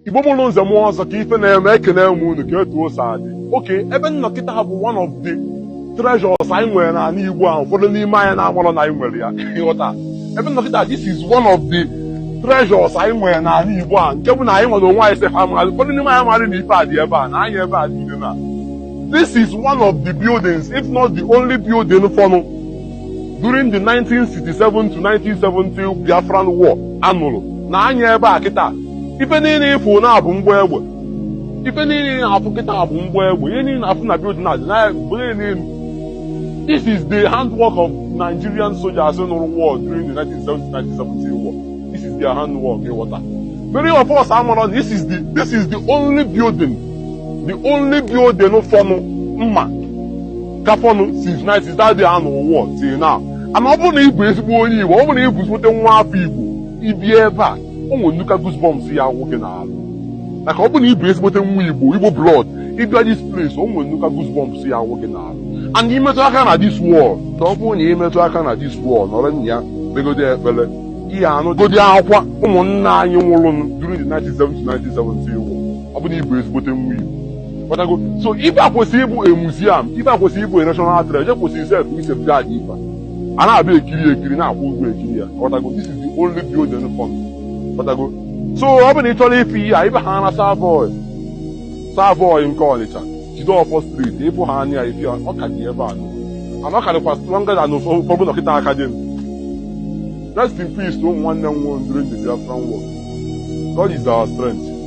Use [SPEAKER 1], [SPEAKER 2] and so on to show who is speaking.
[SPEAKER 1] Igbo mụrụ nze mụọ ọzọ, ka ife na-eme, ekene m unu ka etu o si adị. Oke ebe nnọkịta ha bụ one of the treasures anyị nwere n'ala Igbo ahụ ụfọdụ n'ime anyị na-amarọ na anyị nwere ya. Ịghọta ebe nnọkịta, this is one of the treasures anyị nwere n'ala Igbo a, nke bụ na anyị nwere onwe anyị sef amaghị. Ụfọdụ n'ime anyị amaghị na ife a dị ebe a, na anyị ebe a dị na this is one of the buildings, if not the only building fọnụ during the 1967 to 1970 Biafran War anụrụ na anya ebe a kịta. Ife niile ịfụ na-abụ mgbọ egbe, ife niile ị na-afụ kịta bụ mgbọ egbe, ihe niile na-afụ na building a dị na bụ niile. This is the handwork of Nigerian soldiers nụrụ war during the 1970-1970 war. This is their handwork. Ịghọta, many of us amarọ this is the only building, the only building fọnụ mma ka fọnụ since 90 that day anụ war till now. And ọ bụrụ na ị bụ ezigbo onye Igbo, ọ bụrụ na ị bụ ezigbote nwa afọ Igbo, ibi ebe a, o nwere nnukwu goosebumps ya awụ gị n'alụ, maka ọ bụrụ na ị bụ ezigbote nwa Igbo, Igbo blood, ịbịa this place, o nwere nnukwu goosebumps ya awụ gị n'alụ. And imetụ aka na this wall, na ọ bụrụ na imetụ aka na this wall, nọrọ nna ya kpegodi ekpere, ihe anụ godi akwa ụmụnna anyị nwụrụ during the 1970 1970 war, ọ bụ na ịbụ ezigbote nwa Igbo. Ghọtago? So ife a kwesịrị ịbụ a museum, ife a kwesịrị ịbụ a national treasure, kwesịrị sef safeguard ife a na-abịa ekiri ekiri, na-akwụ ụgwọ ekiri ya. Ghọtago? This is the only building fund. Ghọtago? So ọ bụ na ị chọrọ ife ihe a, ibe ha na Savoy, Savoy nke Ọnịcha, Jideọfọ Street, ịfụ ha anya ife ọ ka dị ebe a, and ọ ka dịkwa stronger than ụfọdụ dọkịta aka dị. Rest in peace to ụmụ nwanne m nwụrụ during the Biafran War. God is our strength.